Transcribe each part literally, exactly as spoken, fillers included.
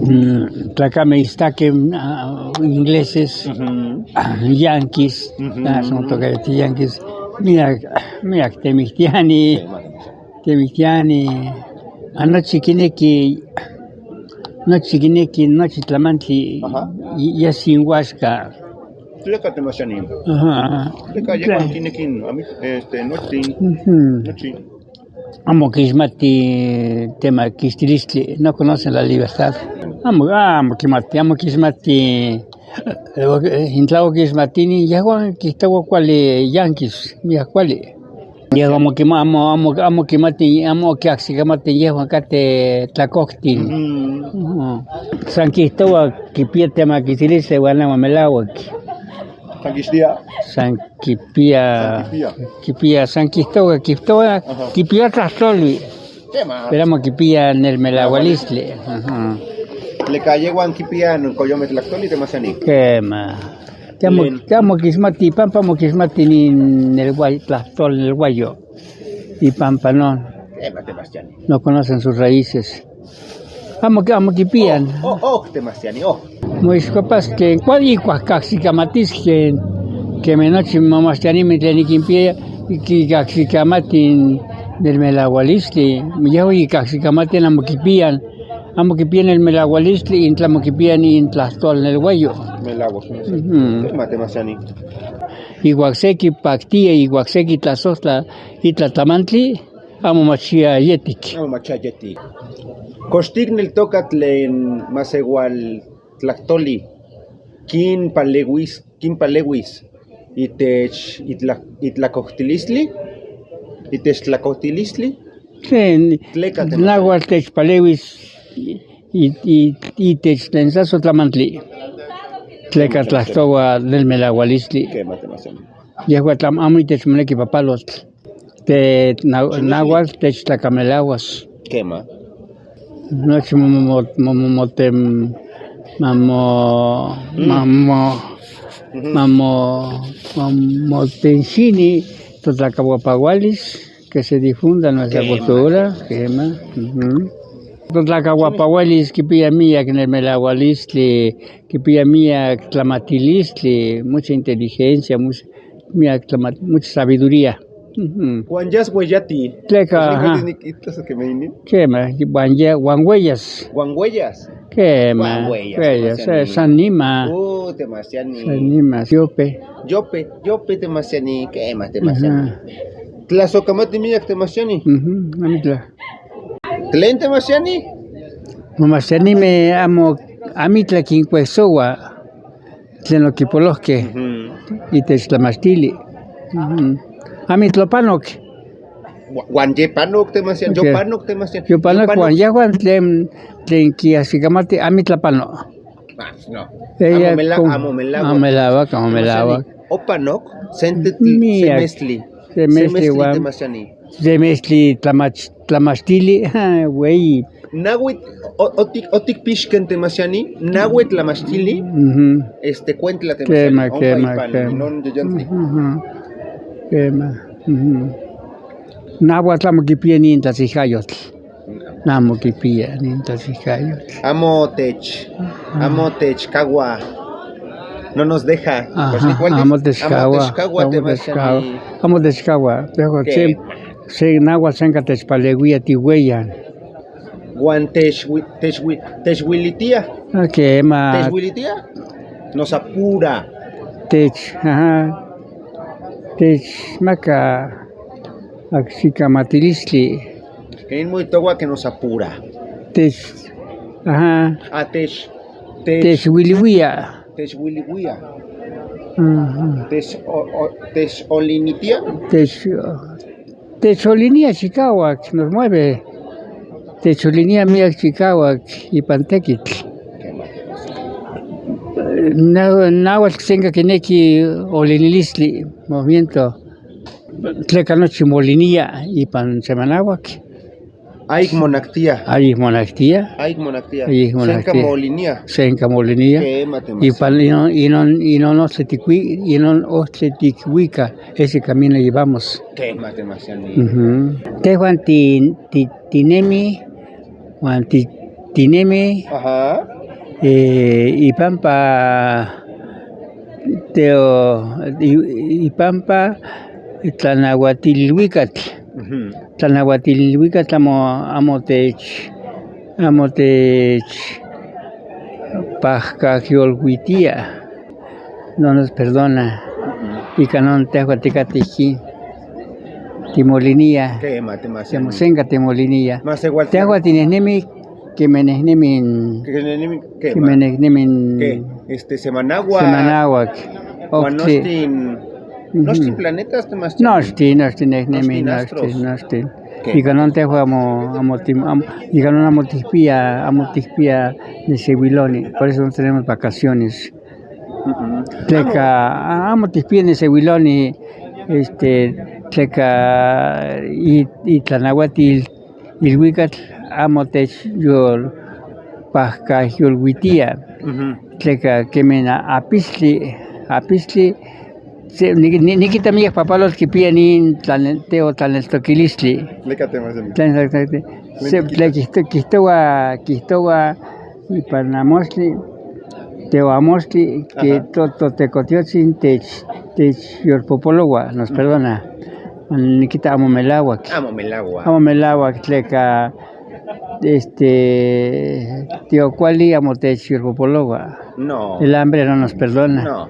Mm, tlakamixtake, mm, ah, ingleses, yankees, ah, son tokayati yankees. Miyak, miyak temixtiyani, temixtiyani. Anochi kineki, nochi kineki, nochi tlamantli, ya sin washka. Tleka temashani. Tleka yewan kineki, ami, este, nochi, nochi. Amo kixmati tema kixtilistli, no conocen la libertad. Amo, amo kimati, amo kixmati, eh, intla kixmatini, yehuan kitawa kuali yankees, miyak kuali. Yehuan amo kima-, amo, amo, amo kimati, amo kiaksi kimati, yehuan kate tlakoktin. San kitawa kipia tema kixtilistli, wana amo melawak. San kixtia. San kipia. San kipia. Kipia, san kixtowa, kixtowa, kipia tlastoli. Kema. Pero amo kipia nel melawalistli. Leka yewan kipia nel koyome tlastoli, temashani. Kema. Te amo, te amo kixmati, pampa amo kixmati ni nel guay-, tlastoli nel guayo. Y pampa no. Kema, temashani. No conocen sus raíces. Amo ki-, amo kipian. Oh, oh, oh, temashani, oh. Mu es capaz que cuál y cua-, caxi camatis que, que me nochi mamashani me teni kimpia, y que caxi camatin del melagualiste. Ya y caxi camatin amo kipian. Amo kipian el melagualiste, y intla amo kipian, y intla tol en el guayo. Melaguas, no sé. Tema, temashani. Y guaxeki paktia, y guaxeki tlasotla, y tlatamantli. Amo machia yetik. Amo machia yetik. Kostik nel tokat len masewal tlaktoli. Kin palewis, kin palewis. Itech, itla-, itlakojtilistli. Itech tlakojtilistli. Ken, tleka te nawal tech palewis. I, i, itech tlen saso tlamantli. Tleka tlaxtowa nel melawalistli. Kema, temashani. Yehua tlam-, amo itech moneki papalotl. Te na-, nawal tech tlakamelawas. Kema. Nochi mo, mo, mo, mo, mo, tem-, mamo, mamo, mamo, mamo, tenshini, totlakawapawalis, que se difunda nuestra cultura, kema. Totlakawapawalis, kipia miyak nel melawalistli, kipia miyak tlamatilistli, mucha inteligencia, mucha Mira, toma mucha sabiduría. Ujú. Wanjas weyati. Tleka, ajá. Kema, wanya, wangweyas. Wangweyas. Kema, wangweyas, weyas, temashani. Eh, san nima. Oh, temashani. San nima, yope. Yope, yope, temashani. Kema, temashani. Ajá. Tlasokamati miyak, temashani. Ujú, amitla. Tlen, temashani. Mamashani me amo, amitla kinkwesowa. Tlen lo kipolohke. Ujú. Itech tlamashtili. Ujú. Amitla opanok. Wa-, wanya panok, temashani. Yopanok, temashani. Yopanok, yopanok. Wanya, wan tlen, tlen kiashikamati, amitla pano. Ah, no. Eya, amo mela-, amo melawak. Amo melawak, amo melawak. Temashani. Opanok, sente tl-, semestli. Semestli, semestli wan. Temashani. Semestli tlamach-, tlamashtili, ha, wey. Nawi, o-, otik-, otikpishken, temashani, nawi tlamashtili, ujú, este, kwentla, temashani, kema, onpa kema, ipan, kema. Inon, yoyonti. Ujú, ujú. Kema, ujú. Nawa tamo kipia ni intasihayotl. Namo kipia ni intasihayotl. Amo tech, amo tech kagua. No nos deja. Ajá, pues, ni cuál amo tech kagua, amo tech kagua, amo tech kagua, temashani. Amo tech kagua. Dejo, kema. Shen, shen, nawa shen ka techpalewia ti weyan. Wan techwi-, techwi-, techwilitia. Kema. Techwilitia. Nos apura. Tech, ajá. Tech maka akshikamatilistli. Keni muy togua que nos apura. Tech, ajá. Ah, tech, tech. Techwiliwia. Techwiliwia. Ajá. Tech o-, o-, techolinitia. Tech, o-, Techolinia chikawak, nos mueve. Techolinia miyak chikawak, ipan tekitl. Na-, nawal kisenka keneki olinilistli, movimiento. Tleka nochi molinia, ipan semanawak. Ayik monaktia. Ayik monaktia. Ayik monaktia. Ayik monaktia. Senka molinia. Senka molinia. Kema, temashani. Ipan inon, inon, inon ohtletikwi-, inon ohtletik wika. Ese camino llevamos. Kema, temashani. Ujú. Tehuan ti, ti, tinemi, wan ti, tinemi. Ajá. Eh, ipampa teo, i-, ipampa tlanawatili wikatl. Mhm. Tlanawatili wikatl amo, amo tech, amo tech pahka hiol witiya. No nos perdona. Mhm. Y ka no tehua tika tiki. Timoliniya. Kema, kema, kema, senga timoliniya. Mas igual. Tehua tinehnemi, kemenehnemin. Kemenehnemin, kema. Kemenehnemin. Ke, este, semanawak. Semanawak. Wan okti. Nostin, nostin planetas, te mas. Nostin, nostin, nehnemi, nostin, astros. Nostin, nostin. Ke. Y ka no tehua amo, amo tim-, am-, y ka no amo tihpiya, amo tihpiya nesewiloni. Por eso no tenemos vacaciones. Mm-mm. Tleka, a-, amo tihpiya nesewiloni, este, tleka, i-, itlanawatil ilwikatl amo tech yol pahka yol witiya. Mhm. Tleka kemena apistli, apistli, se-, ni-, ni-, nikita miyek papalotl kipiya ni tlane-, teo tlaneltokilistli. Tleka tema semi. Tlaneltokilistli. Se-, tleka kihto-, kihtowa, kihtowa ipanamostli, tewamostli, ke, aha, to-, totekotiyotsin tech, tech yol popolowa, nos perdona. Nikita amo melawak. Amo melawak. Amo melawak tleka, este, tiokwali amo tech yol popolowa. No. El hambre no nos perdona. No.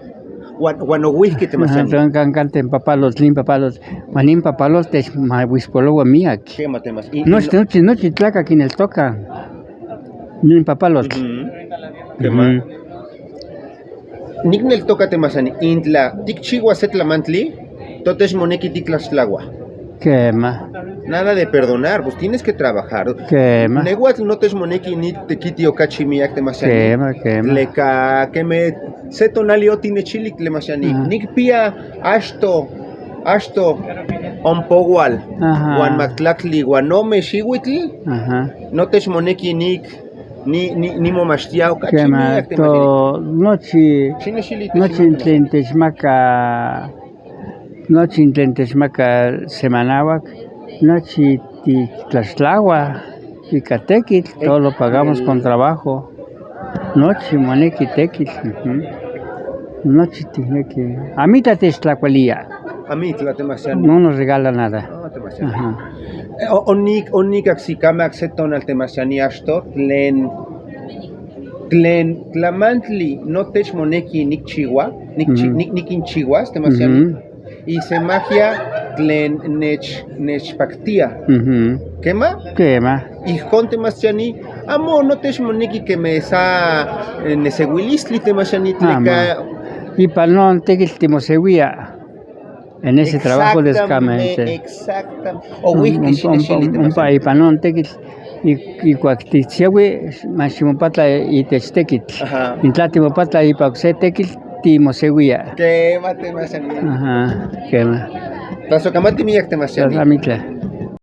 Wan, wan owihki tema semi. Aha, entonces, kan, kan te papalotl, ni papalotl, ma ni papalotl tech ma wispolowa miyak. Kema tema semi. No, no, no, no, tlaka kineltoka. Ni papalotl. Mhm. Kema. Mhm. Nik neltoka tema semi, intla tikchiwa se tlamantli, to techmoneki tiktlashlawa. Kema. Nada de perdonar, pues tienes que trabajar. Kema. Newatl no techmoneki ni tekiti okachi miyak tema semi. Kema, kema. Tleka keme se tonali o tine chilik tema semi. Aha. Nikpia ashto, ashto ompowal. Aha. Wan maktlaktli, wan ome shiwitl. Aha. No techmoneki nik Ni, ni, ni mo mashtiya okachi. Kema, miyak tema semi. To nochi, shini shili nochi ntlen techmaka, nochi ntlen techmaka semanawak, nochi tiktlashlawa, y ka tekil, todo lo pagamos con trabajo. Nochi moneki tekil. Mhm. Nochi tineki. Amitla techtlakwaliya. Amitla tema semi. No nos regala nada. No, tema semi. Aha. Eh, o, onik, onik aksikamak se tonal tema semi ashto, tlen, tlen tlamantli no techmoneki nikchiwa, nikchi-, mhm, nik-, nikinchiwas tema semi. Mhm. Y semajia tlen nech, nechpaktiya. Mhm. Kema? Kema. Ijkon tema semi, amo no techmoneki keme sa, eh, nesewilistli tema semi. Amo. Tleka. Y palnon tekil timosewiya. En ese trabajo de escamento. Exactamente, exactamente. O wiki, shini shili tema semi. Ompa, ompa, y palnon tekil, y, y kuak tisewi, ma shimopatla y techtekil. Aha. Intla timopatla y pakuse tekil, timosewiya. Kema tema semi. Aha, kema. Taso kama timiyak tema semi. Taso amitla.